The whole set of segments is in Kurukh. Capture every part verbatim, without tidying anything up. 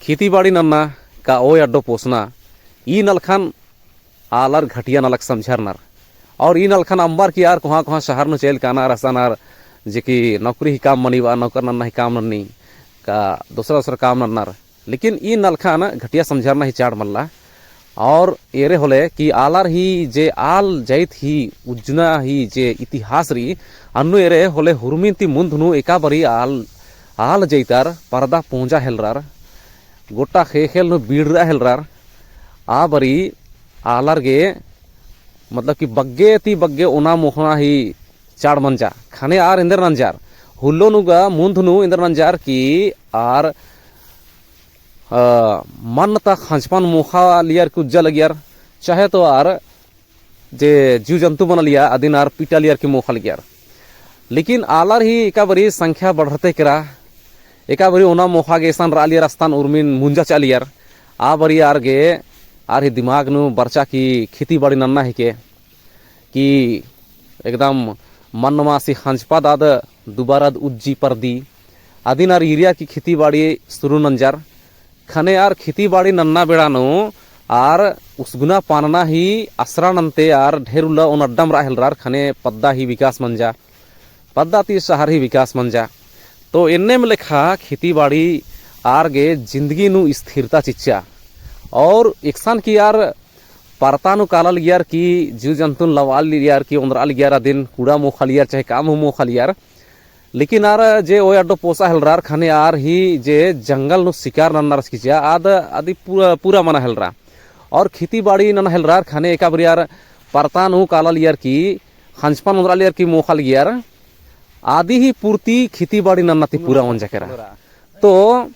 खेती बाड़ी नन्ना का ओय अड्डो पोसना, ई नलखन आलर घटिया नलख समझरनर। और ई नलखन अम्बर की आर कोहाँ कोहाँ शहर नू चइल कानर, असानर जे कि नौकरी ही काम मनी बा, नौकर नन्ना ही काम नन्नी का दोसरा दोसरा काम नन्नर। लेकिन ई नलखन घटिया समझरना ही चाड़ मल्ला। और एरे होले कि आलर ही जे आल जाइत ही उज्जना ही जे इतिहास रई, अन्नु एरे होले हुरमिन ती मुन्ध नू एका बारी आल, आल जाइतर परदा पोंजा हेलरर, गोट्टा ख़ेख़ेल नू बीड़रा हेलरर, आ बारी आलर गे मतलब कि बग्गे ती बग्गे ओना मोख़ना ही चाड़ मंजा। ख़ने आर एन्देर नंजर, हुल्लो नू गा मुन्ध नू एन्देर नंजर कि आर, अ, मन्न ता ख़ंजपन मोख़ा लियर कि उज्जा लगियर, चाहे तो आर जे जीव जन्तु मना लिया, अदिन आर पीटा लियर कि मोख़ा लगियर। लेकिन आलर ही एका बारी संख्या बढ़रते केरा, एका बारी ओना मोख़ा गे एसन रआ लियर, अस्तान उर्मिन मुंजा चिआ लियर, आ बारी आर गे, आर ही दिमाग नू बरचा कि खेती बाड़ी नन्ना हिके, कि एकदम मन्न मासी ख़ंजपा दाद दुबारा उज्जी परदी। अदिन आर ईरिया कि खेती बाड़ी सुरु नंजर। ख़ने आर खेती बाड़ी नन्ना बेड़ा नू आर उसगुना पानना ही असरा नन्ते आर ढेर उल्ला ओन अड्डम रआ हेलरर। ख़ने पद्दा ही विकास मंजा, पद्दा ती शहर ही विकास मंजा। तो एन्नेम लेखा खेती बाड़ी आर गे जिन्दगी नू स्थिरता चिच्चा। और एकसन कि आर परता नू काला लगियर कि जीव जन्तुन लवा लियर कि ओन्दरा लियर, अदिन कुड़ा मोख़ा लियर चाहे काम हूँ मोख़ा लियर। लेकिन आर जे ओय अड्डो पोसा हेलरर ख़ने आर ही जे जंगल नू शिकार नन्नर चिच्चा आद अदी पूरा, पूरा मना हेलरा। और खेती बाड़ी नना हेलरर ख़ने एका बारी आर परता नू काला लियर कि ख़ंजपन ओन्दरा लियर कि मोख़ा लगियर, अदी ही पूर्ति खेती बाड़ी नन्ना ती पूरा मंजा केरा। तो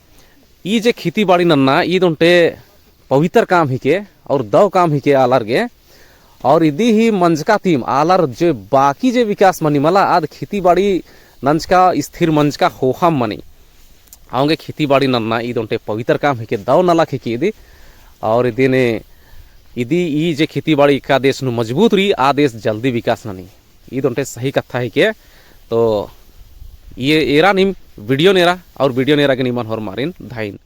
ई जे खेती बाड़ी नन्ना, ईद ओन्टे पवित्र काम हिके और दव काम हिके आलर गे। और इदी ही मंजका तिम आलर जे बाकी जे विकास मनी मला, आद खेती बाड़ी नंजका स्थिर मंजका ख़ोख़ाम मनी। औंगे खेती बाड़ी नन्ना ईद ओन्टे पवित्र काम हिके, दव नलख हिके इदी। और इदिने, इदी ई जे खेती बाड़ी एका देश नू मजबूत रई, आ देश जल्दी विकास ननी। ईद ओन्टे सही कत्था हिके। तो ये एरा नीम video नू एरा और video नू एरा गे निमन होरमारिन धाइन।